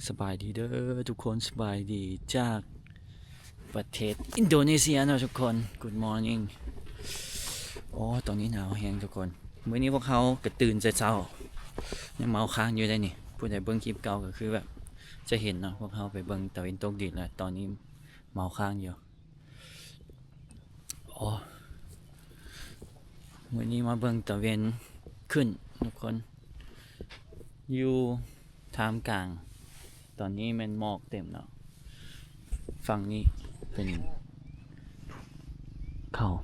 ສະບາຍດີເດີທຸກຄົນ ສະບາຍດີຈາກປະເທດອິນໂດເນເຊຍເນາະທຸກຄົນ. Good morning. ໂອ້ ຕອນນີ້ໜາວແຮງທຸກຄົນ. ມື້ນີ້ພວກເຮົາກະຕື່ນແຕ່ເຊົ້າ ຍັງເມົາຄ້າງຢູ່ເດ້ນີ້. ຜູ້ໃດເບິ່ງຄລິບເກົ່າກະຄືແບບຈະເຫັນເນາະ ພວກເຮົາໄປເບິ່ງຕາເວັນຕົກດິນແລ້ວ ຕອນນີ້ເມົາຄ້າງຢູ່. ໂອ້ ມື້ນີ້ມາເບິ່ງຕາເວັນຂຶ້ນທຸກຄົນ ຢູ່ທ່າມກາງ ຕອນນີ້ແມ່ນໝອກເຕັມເນາະ. ຝັ່ງນີ້ເປັນເຂົາ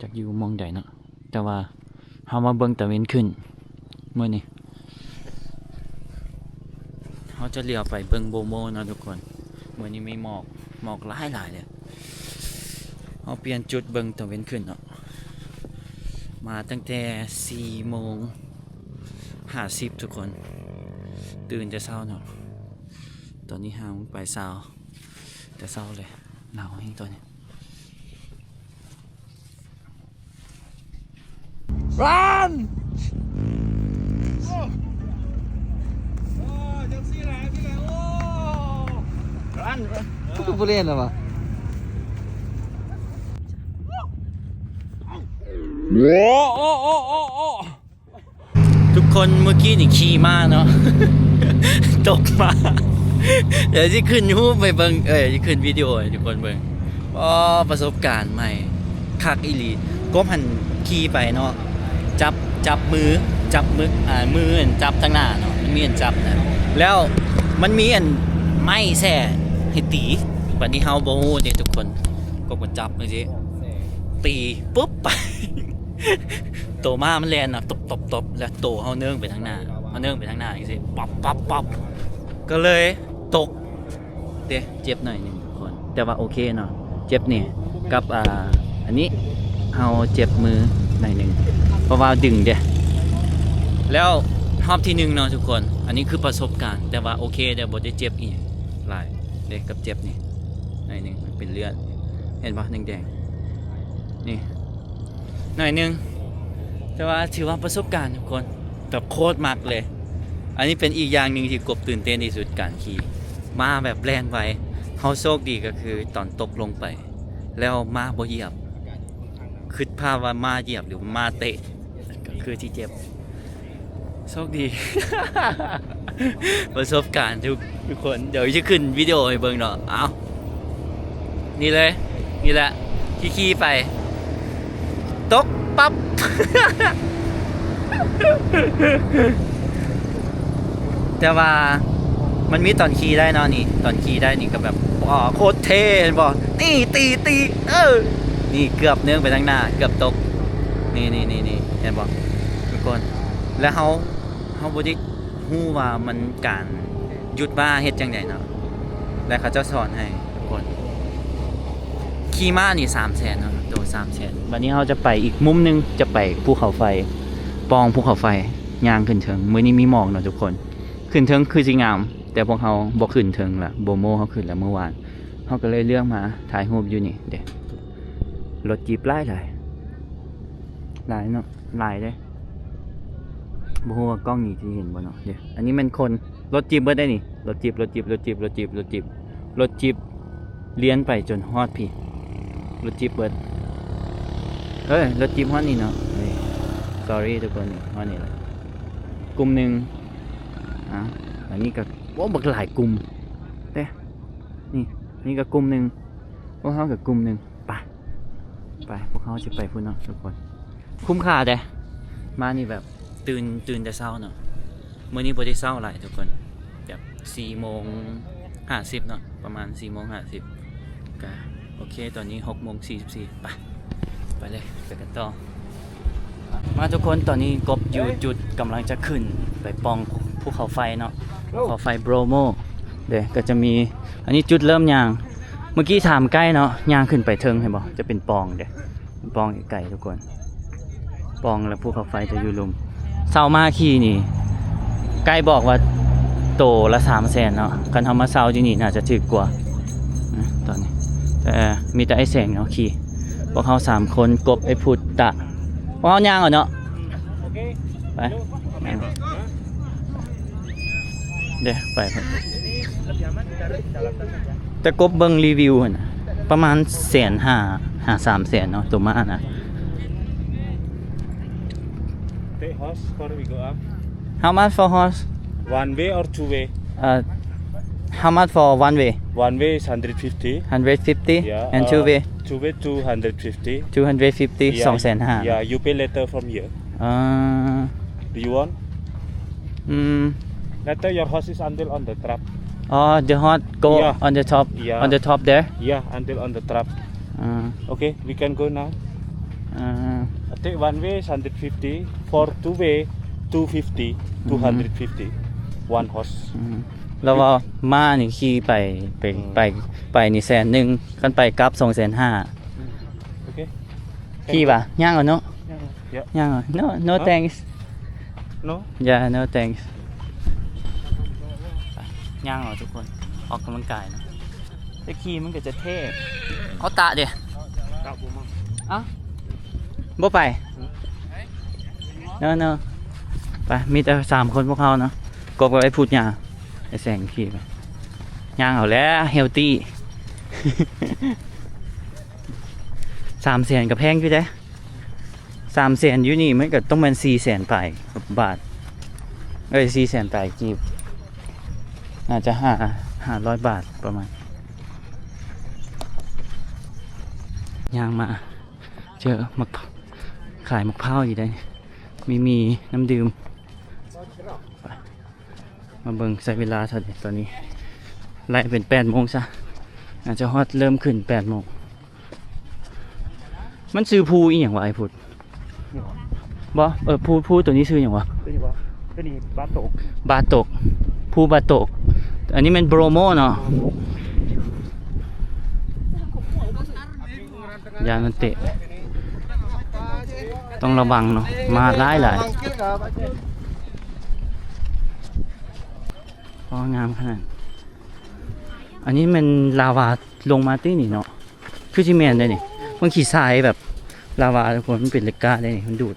ຈັກຢູ່ໝ່ອງໃດເນາະ ແຕ່ວ່າ ເຮົາມາເບິ່ງຕາເວັນຂຶ້ນມື້ນີ້. ເຮົາຈະຫຼຽວໄປເບິ່ງໂບໂມເນາະທຸກຄົນ. ມື້ນີ້ມີໝອກ ໝອກຫຼາຍໆເລີຍ. ເຮົາປ່ຽນຈຸດເບິ່ງຕາເວັນຂຶ້ນເນາະ. ມາຕັ້ງແຕ່ສີ່ໂມງຫ້າສິບທຸກຄົນ. ຕື່ນແຕ່ເຊົ້າເນາະ. ຕອນນີ້ຫ້າໂມງປາຍຊາວ ແຕ່ເຊົ້າເລີຍ. ໜາວແຮງຕອນນີ້. Run! Run! ຄືບໍ່ເລ່ນແລ້ວວະ? ໂອ້ ໂອ້ ໂອ້ ໂອ້ ໂອ້ ທຸກຄົນ ມື້ກີ້ນີ້ຂີ່ມ້າເນາະ ຕົກມ້າ. ດຽວຊິຂຶ້ນຮູບໃຫ້ເບິ່ງ ເອີຍ ຊິຂຶ້ນວິດີໂອໃຫ້ທຸກຄົນເບິ່ງ. ອໍ ປະສົບການໃໝ່ ຄັກອີ່ຫຼີ. ກົບຫັ້ນຂີ່ໄປເນາະ ຈັບ ຈັບມື ຈັບມື ອ່າ ມືອັນຈັບທາງໜ້າເນາະ ມັນມີອັນຈັບນະ ແລ້ວມັນມີອັນໄມ້ແສ້ໃຫ້ຕີ. ບັດນີ້ເຮົາບໍ່ຮູ້ເດ້ທຸກຄົນ ກົບກະຈັບຈັ່ງຊີ້ ຕີປຸບໄປ ໂຕມ້າມັນແລ່ນນະ ຕົບໆໆ ແລ້ວໂຕເຮົາເນີງໄປທາງໜ້າ ເຮົາເນີງໄປທາງໜ້າຈັ່ງຊີ້ ປັບໆໆ ກະເລີຍຕົກເດ້ ເຈັບໜ້ອຍໜຶ່ງທຸກຄົນ ແຕ່ວ່າໂອເຄເນາະ. ເຈັບນີ້ກັບ ອ່າ ອັນນີ້ ເຮົາເຈັບມືໜ້ອຍໜຶ່ງ ເພາະວ່າດຶງເດ້. ແລ້ວຮອບທີໜຶ່ງເນາະທຸກຄົນ ອັນນີ້ຄືປະສົບການ ແຕ່ວ່າໂອເຄເດ້ ບໍ່ໄດ້ເຈັບອີ່ຫຍັງຫຼາຍເດ້ ກັບເຈັບນີ້ໜ້ອຍໜຶ່ງ ມັນເປັນເລືອດ ເຫັນບໍ່ ແດງໆ ນີ້ ໜ້ອຍໜຶ່ງ ແຕ່ວ່າຖືວ່າປະສົບການທຸກຄົນ ແບບໂຄດມັກເລີຍ. ອັນນີ້ເປັນອີກຢ່າງໜຶ່ງທີ່ກົບຕື່ນເຕັ້ນທີ່ສຸດ ການຂີ່ມ້າແບບແລ່ນໄວ. ເຮົາໂຊກດີກະຄືຕອນຕົກລົງໄປ ແລ້ວມ້າບໍ່ຢຽບ ຄຶດພາບວ່າມ້າຢຽບ ຫຼືມ້າເຕະ ກະຄືຊິເຈັບ. ໂຊກດີ ປະສົບການທຸກ ທຸກຄົນ. ດຽວຊິຂຶ້ນວິດີໂອໃຫ້ເບິ່ງເນາະ. ເອົາ ນີ້ເລີຍ ນີ້ແຫຼະ ຂີ່ໆໄປ ຕົກປັບ ແຕ່ວ່າມັນມີຕອນຂີ່ໄດ້ເນາະ ນີ້ ຕອນຂີ່ໄດ້ນີ້ກະແບບ ອໍ ໂຄດເທ່ ເຫັນບໍ່ ຕີ ຕີ ຕີ ເອີ ນີ້ເກືອບເນີງໄປທາງໜ້າ ເກືອບຕົກ ນີ້ໆໆ ເຫັນບໍ່ທຸກຄົນ. ແລ້ວເຮົາ ເຮົາບໍ່ໄດ້ຮູ້ວ່າມັນ ການຢຸດມ້າເຮັດຈັ່ງໃດເນາະ ແລະເຂົາເຈົ້າສອນໃຫ້ທຸກຄົນ. ຂີ່ມ້ານີ້ສາມແສນເນາະ ໂຕສາມແສນ. ບາດນີ້ເຮົາຈະໄປອີກມຸມໜຶ່ງ ຈະໄປພູເຂົາໄຟ ປ່ອງພູເຂົາໄຟ ຍ່າງຂຶ້ນເທິງ. ມື້ນີ້ມີໝອກເນາະທຸກຄົນ ຂຶ້ນເທິງຄືຊິງາມ ແຕ່ພວກເຮົາບໍ່ຂຶ້ນເທິງລະ ໂບໂມເຮົາຂຶ້ນລະມື້ວານ. ເຮົາກະເລີຍເລືອກມາຖ່າຍຮູບຢູ່ນີ້ເດ້. ລົດຈີບຫຼາຍໆ ຫຼາຍເນາະ ຫຼາຍເດ້. ບໍ່ຮູ້ວ່າກ້ອງນີ້ຊິເຫັນບໍ່ເນາະ. ເດ້ ອັນນີ້ແມ່ນຄົນ ລົດຈີບເບິດໄດ໋ນີ້ ລົດຈີບ ລົດຈີບ ລົດຈີບ ລົດຈີບ ລົດຈີບ ລົດຈີບລຽນໄປຈົນຮອດພີ້ ລົດຈີບເບິດ. ເອີ ລົດຈີບຮອດນີ້ເນາະ. ເອີ sorry ທຸກຄົນ ນີ້ ຮອດນີ້ລະ ກຸ່ມໜຶ່ງ. ອ່າ ອັນນີ້ກະ ໂອ້ ບັກຫຼາຍກຸ່ມເດ້. ນີ້ ນີ້ກະກຸ່ມໜຶ່ງ ພວກເຮົາກະກຸ່ມໜຶ່ງ. ໄປ ໄປ ພວກເຮົາຊິໄປພຸ້ນເນາະທຸກຄົນ. ຄຸ້ມຄ່າເດ້ ມານີ້ແບບ ຕື່ນ ຕື່ນແຕ່ເຊົ້າເນາະ. ມື້ນີ້ບໍ່ໄດ້ເຊົ້າຫຼາຍທຸກຄົນ ແບບສີ່ໂມງຫ້າສິບເນາະ ປະມານສີ່ໂມງຫ້າສິບ ກະໂອເຄ. ຕອນນີ້ຫົກໂມງສີ່ສິບສີ່ ໄປ ໄປເລີຍ ໄປກັນຕໍ່. ມາທຸກຄົນ ຕອນນີ້ກົບຢູ່ຈຸດກຳລັງຈະຂຶ້ນໄປປ່ອງພູເຂົາໄຟເນາະ ເຂົາໄຟໂບໂມເດ້. ກະຈະມີ ອັນນີ້ຈຸດເລີ່ມຍ່າງ ເມື່ອກີ້ຖາມໄກເນາະ ຍ່າງຂຶ້ນໄປເທິງ ເຫັນບໍ່ ຈະເປັນປ່ອງເດ້ ປ່ອງໄກໆ ທຸກຄົນ ປ່ອງ ແລະພູເຂົາໄຟຈະຢູ່ລຸ່ມ. ເຊົ່າມາຂີ່ນີ້ ໄກບອກວ່າໂຕລະສາມແສນເນາະ. ຄັນເຮົາມາເຊົ່າຢູ່ນີ້ໜ້າຈະຖືກກວ່າ ນະ ຕອນນີ້ ແຕ່ມີແຕ່ອ້າຍແສງເນາະຂີ່. ພວກເຮົາສາມຄົນ ກົບ ອ້າຍພຸດ ຕະ ພວກເຮົາຍ່າງເອົາເນາະ ໄປ ຍ່າງ. ເດ້ ໄປພຸ້ນ. ແຕ່ກົບເບິ່ງຣີວິວຫັ້ນນະ ປະມານແສນຫ້າຫາສາມແສນເນາະ ໂຕມ້ານະ. Take horse for we go up. How much for horse? One way or two way? Uh, how much for one way? One way is hundred fifty. Hundred fifty. Yeah, and two uh, way? Two way, two hundred fifty. Two hundred fifty. Yeah, ສອງແສນຫ້າ. Yeah, you pay later from here. Uh, Do you want? Mm. Later your horse is until on the trap. Oh, the horse go Yeah. on the top, Yeah. on the top there? Yeah, until on the trap. Uh, Okay, we can go now. uh, I take one way is hundred fifty, for two way, two fifty, Mhm. two hundred fifty, one horse. ອືມ ລາວວ່າມ້ານີ້ຂີ່ໄປ ໄປ ອືມ ໄປ ໄປນີ້ແສນໜຶ່ງ ຄັນໄປກັບສອງແສນຫ້າ. ອືມ ໂອເຄ ຂີ່ຫວາ? ຍ່າງເອົາເນາະ? ຍ່າງເອົາ. Yeah. ຍ່າງເອົາ. No, no ຮະ? thanks. No? Yeah, no thanks. ຍ່າງເອົາທຸກຄົນ ອອກກຳລັງກາຍນະ. ແຕ່ຂີ່ມັນກໍຈະເທ່. ເອົາຕະເດ. ເອົາ ບໍ່ໄປ? No, no. ໄປ ມີແຕ່ສາມຄົນພວກເຮົາເນາະ. ກົບກັບໄອ້ພຸດຍ່າງ ໄອ້ແສງຂີ່ໄປ. ຍ່າງເອົາແຫຼະ ເຮລຕີ້. ສາມແສນກໍແພງຢູ່ເດ້. ສາມແສນຢູ່ນີ້ມັນກໍຕ້ອງແມ່ນສີ່ແສນປາຍບາດ ເອີຍ ສີ່ແສນປາຍກີບ ໜ້າຈະຫ້າ ຫ້າຮ້ອຍບາດປະມານ. ຍ່າງມາເຈີໝາກ ຂາຍໝາກພ້າວຢູ່ໃດ໋ ມີ ມີນ້ຳດື່ມ. ມາເບິ່ງໃຊ້ເວລາເທົ່າໃດຕອນນີ້ ໄລ່ເປັນແປດໂມງຊະ ອາດຈະຮອດເລີ່ມຂຶ້ນແປດໂມງ. ມັນຊື່ພູອີ່ຫຍັງວະ ໄອ້ພຸດ? ບໍ່ ເອີ ພູ ພູໂຕນີ້ຊື່ຫຍັງວະ? ໂຕນີ້ບໍ່? ໂຕນີ້ບາຕົກ ບາຕົກ ພູບາຕົກ. ອັນນີ້ແມ່ນໂບຣໂມເນາະ. ຢ້ານມັນເຕະ ຕ້ອງລະວັງເນາະ ມ້າຫຼາຍໆ. ອໍ ງາມຂະໜາດ. ອັນນີ້ແມ່ນລາວາລົງມາຕິນີ້ເນາະ ຄືຊິແມ່ນເດ້ນີ້. ມັນຂີ້ຊາຍແບບລາວາທຸກຄົນ ມັນເປັນເຫຼັກກ້າເດ້ນີ້ ມັນດູດ.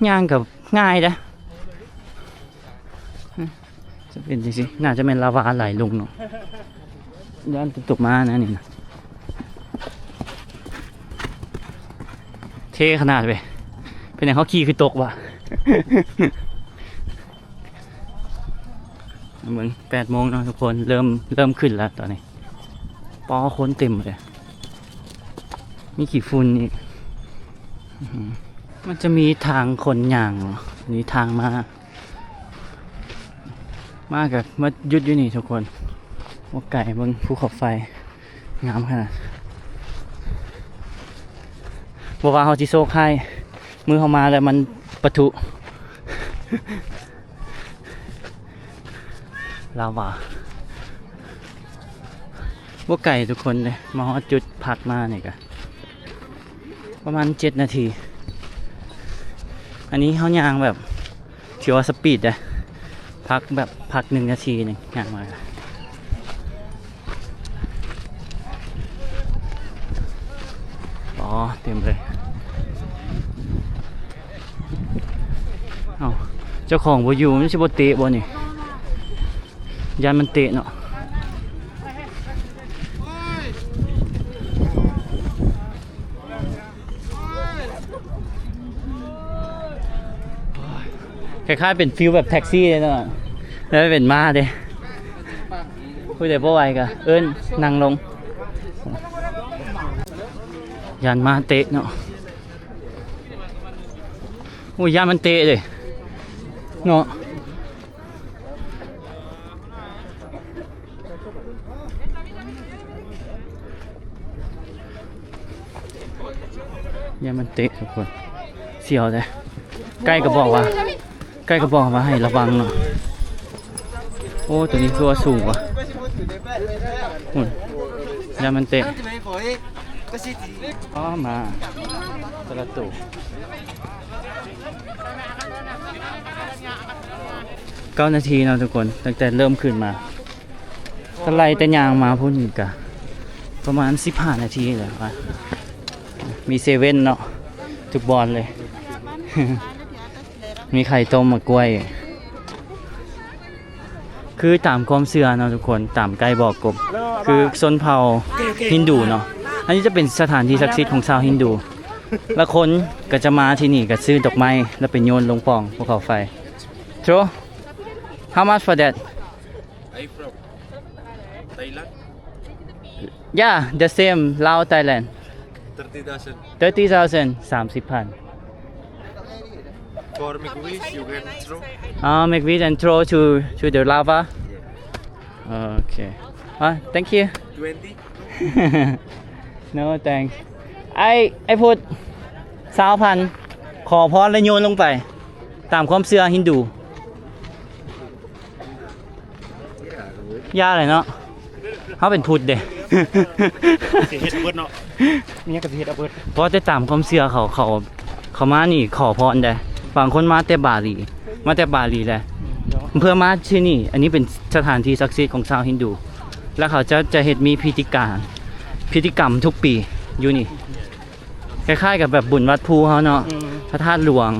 ຍ່າງກໍງ່າຍເດ້ ຈະເປັນຈັ່ງຊີ້ ໜ້າຈະແມ່ນລາວາໄຫຼລົງເນາະ. ຢ້ານຕົກມານະນີ້ນະ ເທ່ຂະໜາດເວີຍ. ເປັນຫຍັງເຮົາຂີ່ຄືຕົກວະ? ເບິ່ງ ແປດໂມງເນາະທຸກຄົນ ເລີ່ມ ເລີ່ມຂຶ້ນແລ້ວຕອນນີ້. ປໍ ຄົນເຕັມເລີຍ ມີຂີ້ຝຸ່ນອີກ. ອື ມັນຈະມີທາງຄົນຍ່າງເນາະ ນີ້ທາງມາ ມາກໍມາຢຸດຢູ່ນີ້ທຸກຄົນ. ບໍ່ໄກ ເບິ່ງພູເຂົາໄຟ ງາມຂະໜາດ. ບໍ່ວ່າເຮົາຊິໂຊກຮ້າຍ ມື້ເຮົາມາແລ້ວມັນປະທຸ ລາວາ. ບໍ່ໄກທຸກຄົນເດ້ ມາຮອດຈຸດພັກມານີ້ກະປະມານເຈັດນາທີ. ອັນນີ້ເຮົາຍ່າງແບບ ຖືວ່າສະປີດເດ້ ພັກແບບ ພັກໜຶ່ງນາທີໜຶ່ງ ຍ່າງມາ. ອໍ ເຕັມເລີຍ. ເອົ້າ ເຈົ້າຂອງບໍ່ຢູ່ ມັນຊິບໍ່ເຕະບໍ່ນີ້? ຢ້ານມັນເຕະເນາະ. ຄ້າຍໆເປັນຟີລແບບແທັກຊີເດ້ເນາະ ແຕ່ເປັນມ້າເດ້. ຜູ້ໃດບໍ່ໄຫວກໍເອີ້ນນັ່ງລົງ. ຢ້ານມ້າເຕະເນາະ. ໂອ້ຍ ຢ້ານມັນເຕະເດ້ເນາະ. ຢ່າມັນເຕະທຸກຄົນ ສຽວເດ້. ໄກ້ກໍບອກວ່າ ໄກ້ກໍບອກວ່າໃຫ້ລະວັງເນາະ. ໂອ້ ໂຕນີ້ຄືວ່າສູງວະ ພຸ້ນ ຢ່າມັນເຕະ. ອໍ ມາແຕ່ລະໂຕ. ເກົ້ານາທີເນາະທຸກຄົນ ຕັ້ງແຕ່ເລີ່ມຂຶ້ນມາ. ຖ້າໄລ່ແຕ່ຍ່າງມາພຸ້ນກະປະມານສິບຫ້ານາທີແລ້ວ. ມີເຊເວັ່ນເນາະ ທຸກບ່ອນເລີຍ. ມີໄຂ່ຕົ້ມ ໝາກກ້ວຍ ຄືຕາມຄວາມເຊື່ອເນາະທຸກຄົນ ຕາມໄກບອກກົບ ຄືຊົນເຜົ່າຮິນດູເນາະ. ອັນນີ້ຈະເປັນສະຖານທີ່ສັກສິດຂອງຊາວຮິນດູ ລະຄົນກໍຈະມາທີ່ນີ້ ກໍຊື້ດອກໄມ້ ລະໄປໂຍນລົງປ່ອງພູເຂົາໄຟ. True? How much for that? Are you from Thailand? Yeah, the same, Laos, Thailand. Thirty thousand. Thirty thousand, ສາມສິບພັນ. For make wish, you can throw. Ah, make wish and throw to, to the lava. Yeah. Okay. Ah, thank you. Twenty. No thanks. I, I put ຊາວພັນ ຂໍພອນແລ້ວໂຍນລົງໄປ ຕາມຄວາມເຊື່ອຮິນດູ. ຢ່າເລີຍເນາະ ເຮົາເປັນພຸດເດ້ ຊິເຮັດເອົາເບິດເນາະ ມີຫຍັງກໍຊິເຮັດເອົາເບິດ. ເວົ້າແຕ່ຕາມຄວາມເຊື່ອເຂົາ ເຂົາ ເຂົາມານີ້ຂໍພອນເດ້. ບາງຄົນມາແຕ່ບາຫຼີ ມາແຕ່ບາຫຼີແຫຼະ ເພື່ອມາທີ່ນີ້. ອັນນີ້ເປັນສະຖານທີ່ສັກສິດຂອງຊາວຮິນດູ ແລ້ວເຂົາເຈົ້າຈະເຮັດມີພິທີການ ພິທີກຳທຸກປີຢູ່ນີ້. ຄ້າຍໆກັບແບບບຸນວັດພູເຮົາເນາະ ອືມ ພະທາດຫຼວງ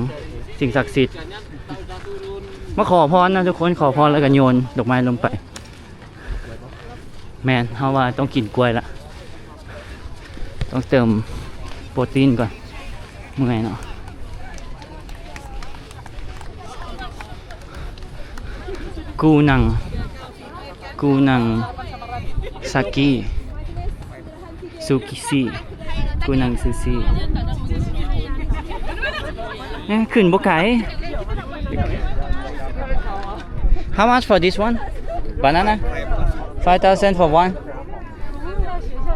ສິ່ງສັກສິດ. ມາຂໍພອນນະທຸກຄົນ ຂໍພອນແລ້ວກໍໂຍນດອກໄມ້ລົງໄປ. ແມ່ນ ເຮົາວ່າຕ້ອງກິນກ້ວຍລະ ຕ້ອງເຕີມໂປຣຕີນກ່ອນ ເມື່ອຍເນາະ. ກູນັງ ກູນັງ ສາກີ ຊູກິຊີ ກູນັງ ຊູຊີ. ເອີ ຂຶ້ນບໍ່ໄກ. How much for this one? Banana? Five thousand for one.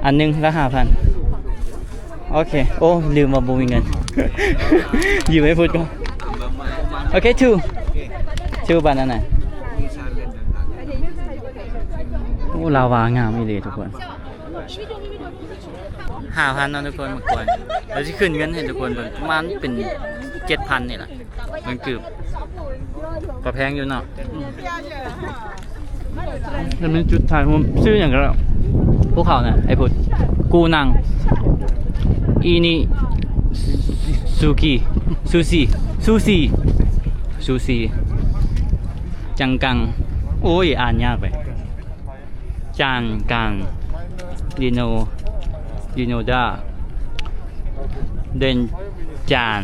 ອັນໜຶ່ງລະຫ້າພັນ. ໂອເຄ. ໂອ້ ລືມວ່າບໍ່ມີເງິນ ຢືມໃຫ້ພຸດກ່ອນ. Okay, two. Two banana. ໂອ້ ລາວາງາມອີ່ຫຼີທຸກຄົນ. ຫ້າພັນເນາະທຸກຄົນ ໝາກກ້ວຍ. ແລ້ວຊິຂຶ້ນເງິນໃຫ້ທຸກຄົນເບິ່ງ ປະມານເປັນເຈັດພັນນີ້ລະ. ມັນຄືກໍແພງຢູ່ເນາະ. ແລ້ວມີຈຸດຖ່າຍຮູບ ຊື່ຫຍັງກໍໄດ້ ພວກເຂົານະ ໄອ້ພຸດ ກູນັງ ອີນີ ຊູກີ ຊູຊີ ຊູຊີ ຊູຊີ ຈັງກັງ. ໂອ້ຍ ອ່ານຍາກເວີຍ. ຈານກາງ ດີໂນ ດີໂນດາ ເດນຈານ.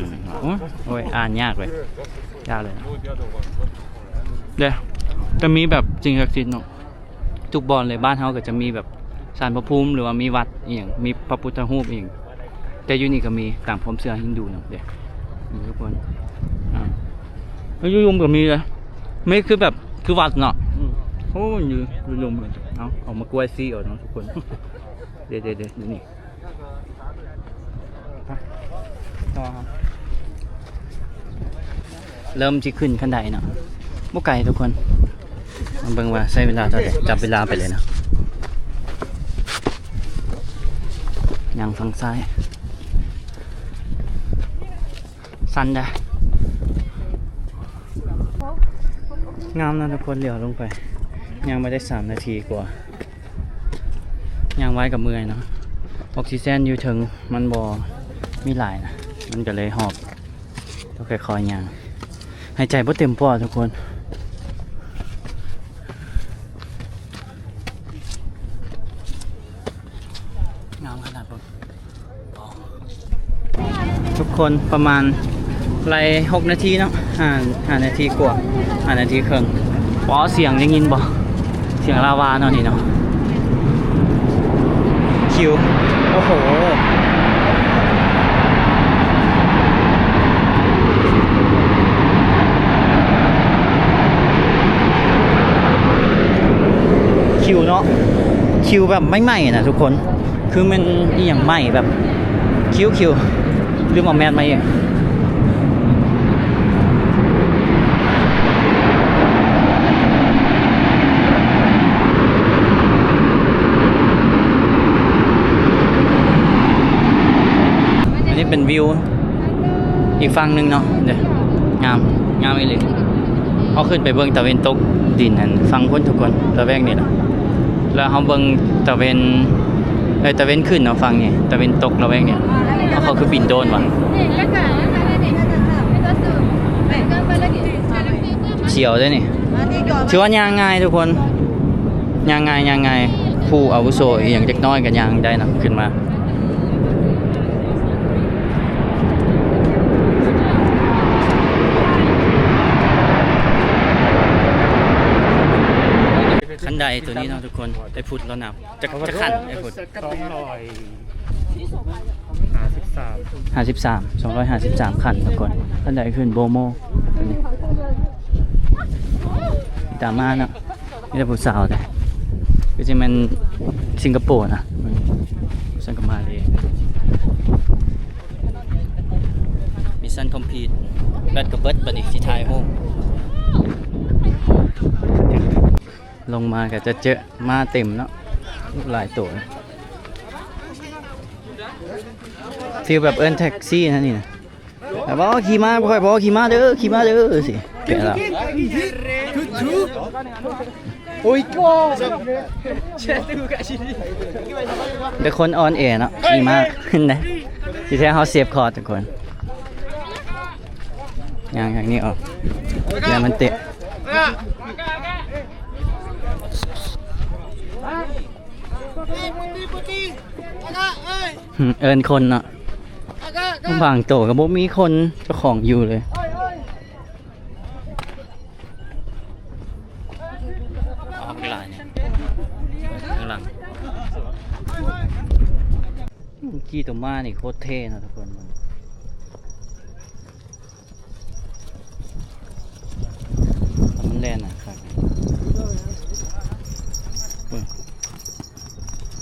ໂອ້ຍ ອ່ານຍາກເວີຍ ຍາກເລີຍເນາະ. ເດ້ ຈະມີແບບສິ່ງສັກສິດເນາະ ທຸກບ່ອນເລີຍ. ບ້ານເຮົາກໍຈະມີແບບສານພະພູມ ຫຼືວ່າມີວັດອີ່ຫຍັງ ມີພະພຸດທະຮູບອີ່ຫຍັງ ແຕ່ຢູ່ນີ້ກໍມີຕາມຄວາມເຊື່ອຮິນດູນຳເດ້ ນີ້ທຸກຄົນ. ອ່າ ຢູ່ລຸ່ມກໍມີເດ້ ມີຄືແບບ ຄືວັດເນາະ. ອືມ ໂອ້ ຢູ່ ຢູ່ລຸ່ມ. ເອົາ ເອົາໝາກກ້ວຍຊີ້ເອົາເນາະທຸກຄົນ. ເດ້ໆໆ ຢູ່ນີ້ ໄປ ຕໍ່ ເລີ່ມຊິຂຶ້ນຂັ້ນໄດເນາະ ບໍ່ໄກທຸກຄົນ. ມາເບິ່ງວ່າໃຊ້ເວລາເທົ່າໃດ ຈັບເວລາໄປເລີຍເນາະ. ຍ່າງຝັ່ງຊ້າຍ ຊັນເດ້ ງາມນະທຸກຄົນ. ຫຼຽວລົງໄປ ຍ່າງໄປໄດ້ສາມນາທີກວ່າ. ຍ່າງໄວກໍເມື່ອຍເນາະ ອອກຊີເຈນຢູ່ເທິງມັນບໍ່ມີຫຼາຍນະ ມັນກໍເລີຍຫອບ ຕ້ອງຄ່ອຍໆຍ່າງ ຫາຍໃຈບໍ່ເຕັມປອດທຸກຄົນ. ງາມຂະໜາດບໍ່ ທຸກຄົນ. ປະມານໄລ່ຫົກນາທີເນາະ ຫ້າ ຫ້ານາທີກວ່າ ຫ້ານາທີເຄິ່ງ. ວ້າວ ສຽງໄດ້ຍິນບໍ່? ສຽງລາວາເນາະນີ້ເນາະ. ຄິວ ໂອ້ໂຫ ຄິວເນາະ ຄິວແບບໃໝ່ໆນະທຸກຄົນ. ຄືແມ່ນອີ່ຫຍັງໃໝ່ແບບ ຄິວໆ ລືມເອົາແມດມາອີກ. ອັນນີ້ເປັນວິວອີກຝັ່ງໜຶ່ງເນາະ ເດີ ງາມ ງາມອີ່ຫຼີ. ເຮົາຂຶ້ນໄປເບິ່ງຕາເວັນຕົກດິນຫັ້ນຝັ່ງພຸ້ນທຸກຄົນ ລະແວກນີ້ລະ. ແລ້ວເຮົາເບິ່ງຕາເວັນ ເອີຍ ຕາເວັນຂຶ້ນເນາະຝັ່ງນີ້ ຕາເວັນຕົກລະແວກນີ້. ເຂົາຄືບິນໂດຣນຫວາ? ເອີ ແລ້ວກໍ ແລ້ວກໍ ແລ້ວກໍ ແລ້ວກໍ ແລ້ວກໍ ແລ້ວກໍ ແລ້ວກໍ ແລ້ວກໍ ແລ້ວກໍ ດຽວເດ້ນີ້ ຖືວ່າຍ່າງງ່າຍທຸກຄົນ ຍ່າງງ່າຍ ຍ່າງງ່າຍ ຜູ້ອາວຸໂສອີ່ຫຍັງຈັກໜ້ອຍກໍຍ່າງໄດ້ເນາະ ຂຶ້ນມາ. ຄັນໄດໂຕນີ້ເນາະທຸກຄົນ ໄອ້ພຸດລາວນັບ ຈັກ ຈັກຂັ້ນ ໄອ້ພຸດ? ສອງຮ້ອຍຫ້າສິບສາມ ຫ້າສິບສາມ ສອງຮ້ອຍຫ້າສິບສາມຂັ້ນ ທຸກຄົນ. ຄັນໄດຂຶ້ນໂບໂມ ຕາມມາເນາະ ມີແຕ່ຜູ້ສາວເດ້ ຄືຊິແມ່ນສິງກະໂປນະ ສັງກະມາເລ ມິດຊັນຄອມພລີດ ແບັດກໍເບິດ ບັດນີ້ຊິຖ່າຍຮູບ. ລົງມາກໍຈະເຈີມ້າເຕັມເນາະ ຫຼາຍໂຕ ຟີລແບບເອີ້ນແທັກຊີຫັ້ນນີ້ນະ ແບບວ່າ ໂອ້ ຂີ່ມ້າ ຂ້ອຍບອກ ຂີ່ມ້າເດີ ຂີ່ມ້າເດີ ຊິແປະລາວ ໂອ້ຍ ແຕ່ຄົນອ່ອນແອເນາະ ຂີ່ມ້າ ເຫັນໄດ໋ ທີ່ແທ້ເຮົາເຊບຄອດທຸກຄົນ. ຍ່າງທາງນີ້ອອກ ແລ້ວມັນເຕະ ເອີ້ນຄົນເນາະ ບາງໂຕກໍບໍ່ມີຄົນເຈົ້າຂອງຢູ່ເລີຍ. ອອກຫຼາຍນີ້ ຂ້າງຫຼັງ ຂີ່ຕົວມ້ານີ້ໂຄດເທ່ເນາະທຸກຄົນ. ມັນແລ່ນໜ້າຄັກ ເບິ່ງ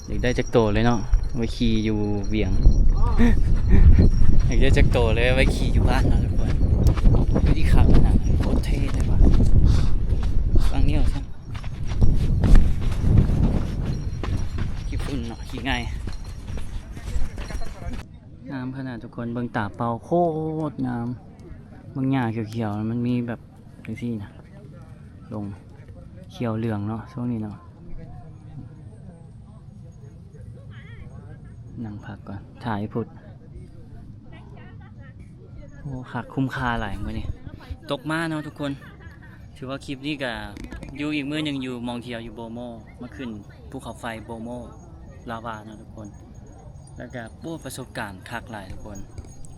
ຢາກໄດ້ຈັກໂຕເລີຍເນາະ ໄວ້ຂີ່ຢູ່ວຽງ ຢາກໄດ້ຈັກໂຕເລີຍ ໄວ້ຂີ່ຢູ່ບ້ານເນາະທຸກຄົນ. ຢູ່ທີ່ຄັກຂະໜາດ ໂຄດເທ່ເລີຍວ່າ ຟັງນີ້ວ່າຊັ້ນ ຂີ້ຝຸ່ນເນາະ ຂີ້ໄງ່. ງາມຂະໜາດທຸກຄົນ ເບິ່ງຕາເປົ່າໂຄດງາມ ເບິ່ງຫຍ້າຂຽວໆ ມັນມີແບບຈັ່ງຊີ້ນະ ລົງຂຽວເຫຼືອງເນາະ ຊ່ວງນີ້ເນາະ. ນັ່ງພັກກ່ອນ ຖ່າຍພຸດ. ໂອ້ ຄັກ ຄຸ້ມຄ່າຫຼາຍມື້ນີ້ ຕົກມາເນາະທຸກຄົນ. ຖືວ່າຄລິບນີ້ກະຢູ່ອີກມື້ໜຶ່ງ ຢູ່ໝ່ອງທ່ຽວຢູ່ໂບໂມ ມາຂຶ້ນພູເຂົາໄຟໂບໂມ ລາວາເນາະທຸກຄົນ. ແລ້ວກະ ໂອ້ ປະສົບການຄັກຫຼາຍທຸກຄົນ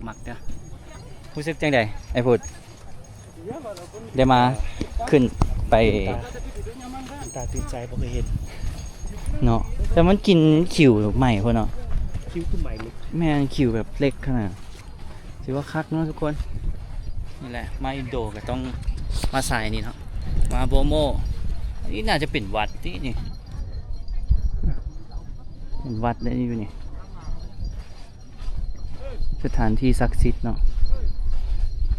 ມັກເດີ້. ຮູ້ສຶກຈັ່ງໃດ ໄອ້ພຸດ ໄດ້ມາຂຶ້ນໄປ? ຕາຕື່ນໃຈ ບໍ່ເຄີຍເຫັນເນາະ ແຕ່ມັນກິນຂິວໃໝ່ພຸ້ນເນາະ ຂິວຄືໃໝ່ເລີຍ ແມ່ນ ຂິວແບບເຫຼັກຂະໜາດ. ຖືວ່າຄັກເນາະທຸກຄົນ ນີ້ແຫຼະ ມາອິນໂດກໍຕ້ອງມາສາຍນີ້ເນາະ ມາໂບໂມ. ອັນນີ້ໜ້າຈະເປັນວັດຕິນີ້ ເປັນວັດໄດ໋ຢູ່ນີ້ ສະຖານທີ່ສັກສິດເນາະ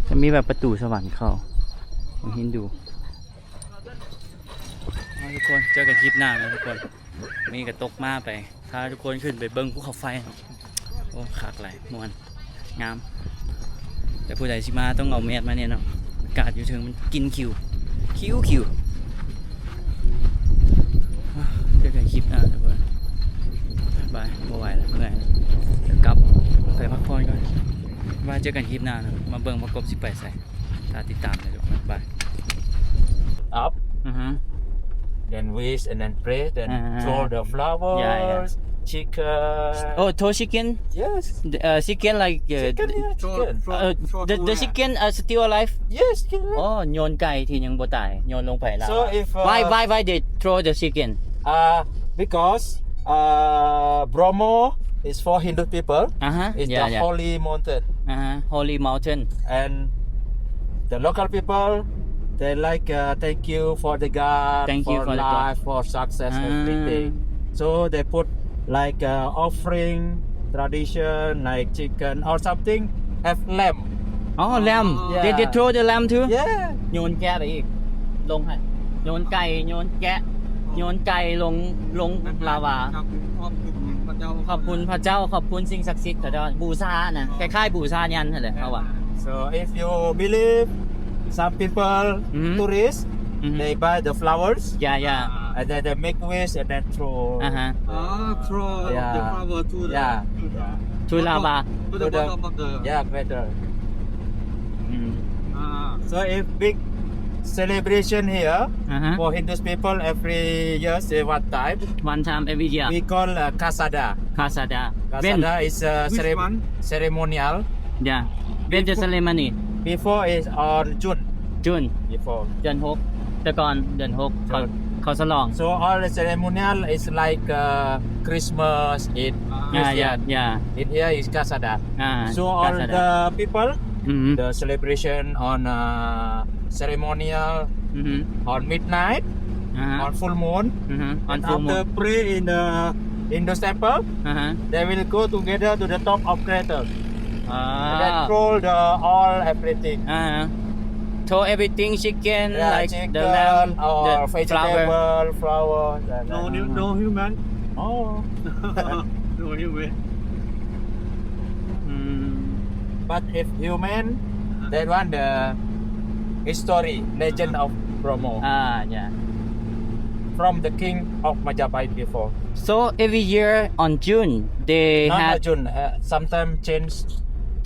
ຈະມີແບບປະຕູສະຫວັນເຂົ້າຂອງຮິນດູ. ເອົາທຸກຄົນ ເຈີກັນຄລິບໜ້າເນາະທຸກຄົນ. ມື້ນີ້ກໍຕົກມາໄປ ພາທຸກຄົນຂຶ້ນໄປເບິ່ງພູເຂົາໄຟເນາະ. ໂອ້ ຄັກຫຼາຍ ມ່ວນ ງາມ ແຕ່ຜູ້ໃດຊິມາຕ້ອງເອົາແມດມາແນ່ເນາະ ອາກາດຢູ່ເທິງມັນກິນຂິວ ຂິວໆ. ເຈີກັນຄລິບໜ້າທຸກຄົນ ບາຍ ບໍ່ໄຫວແລ້ວ ເມື່ອຍແລ້ວ ກັບໄປພັກຜ່ອນກ່ອນ. ບາຍ ເຈີກັນຄລິບໜ້າເນາະ ມາເບິ່ງວ່າກົບຊິໄປໃສ. ຖ້າຕິດຕາມເດີທຸກຄົນ ບາຍ. Up, ອືຮຶ then wish and then pray, then ອ່າ throw the flowers, yeah, yeah, chicken. Oh, throw chicken? Yes. The, uh, chicken like, uh, chicken, yeah, chicken. Uh, the, the chicken are still alive? Yes, still alive. ໂອ້ ໂຍນໄກ່ທີ່ຍັງບໍ່ຕາຍ ໂຍນລົງໄປລາວາ. So if, uh, why, why, why they throw the chicken? Uh, because, uh, Bromo is for Hindu people. ອ່າຮະ It's the holy mountain. ອ່າຮະ holy mountain. And the local people, they like, uh, thank you for the God, thank you for the God, for life, for success, everything. So they put like, uh, offering, tradition, like chicken or something, have lamb. ອໍ lamb. Yeah. They, they throw the lamb too? Yeah. ໂຍນແກະໄປອີກ ລົງໃຫ້ ໂຍນໄກ່ ໂຍນແກະ ໂຍນໄກ່ລົງ ລົງລາວາ. ຂອບຄຸນພະເຈົ້າ ຂອບຄຸນສິ່ງສັກສິດ ເຂົາເຈົ້າບູຊານະ ຄ້າຍໆ ບູຊາຍັນຫັ້ນແຫຼະເຮົາວ່າ. So if you believe, some people, tourist, they buy the flowers. Yeah, yeah. And then they make wish and then throw. ອ່າຮະ Oh, throw the flower to the, yeah, to lava. To the bottom of the, yeah, crater. ອືມ So if big Celebration here ອ່າຮະ for Hindus people every year, say one time. One time every year. We call uh, Kasada. Kasada. When? Kasada is a Which cere- one? ceremonial. Yeah. When the ceremony? Before is on June. June. Before. ເດືອນຫົກ ແຕ່ກ່ອນເດືອນຫົກ ເຂົາ ເຂົາສະຫຼອງ. So all the ceremonial is like uh, Christmas in Yeah, Christian. yeah, yeah. In here is Kasada. Ah, So all Kasada. The people, Mm-hmm. The celebration on uh, ceremonial Mm-hmm. on midnight, Uh-huh. on full moon. Mm-hmm. On And full after moon. Pray in the Hindus temple, Uh-huh. They will go together to the top of crater. And then Ah. Throw the all everything. Uh-huh. Throw everything, chicken, Yeah, like chicken the lamb, or the flower. Vegetable, flower. And No, then, no human. Oh. No human. Mm. But if human, that one the history, legend of Bromo. Ah, yeah. From the king of Majapahit before. So every year on June, they Not have a June, uh, sometimes change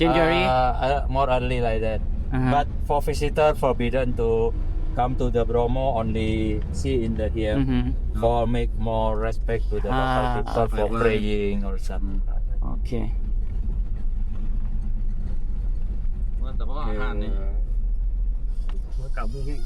January. Uh, uh, more early like that. Uh-huh. But for visitor forbidden to come to the Bromo, only see in the here Mm-hmm. for make more respect to the local Ah, people for okay. Praying or something like that. ໂອເຄ ວ່າແຕ່ວ່າອາຫານນີ້ Uh, ວ່າກັບມື້ແຮງຕິ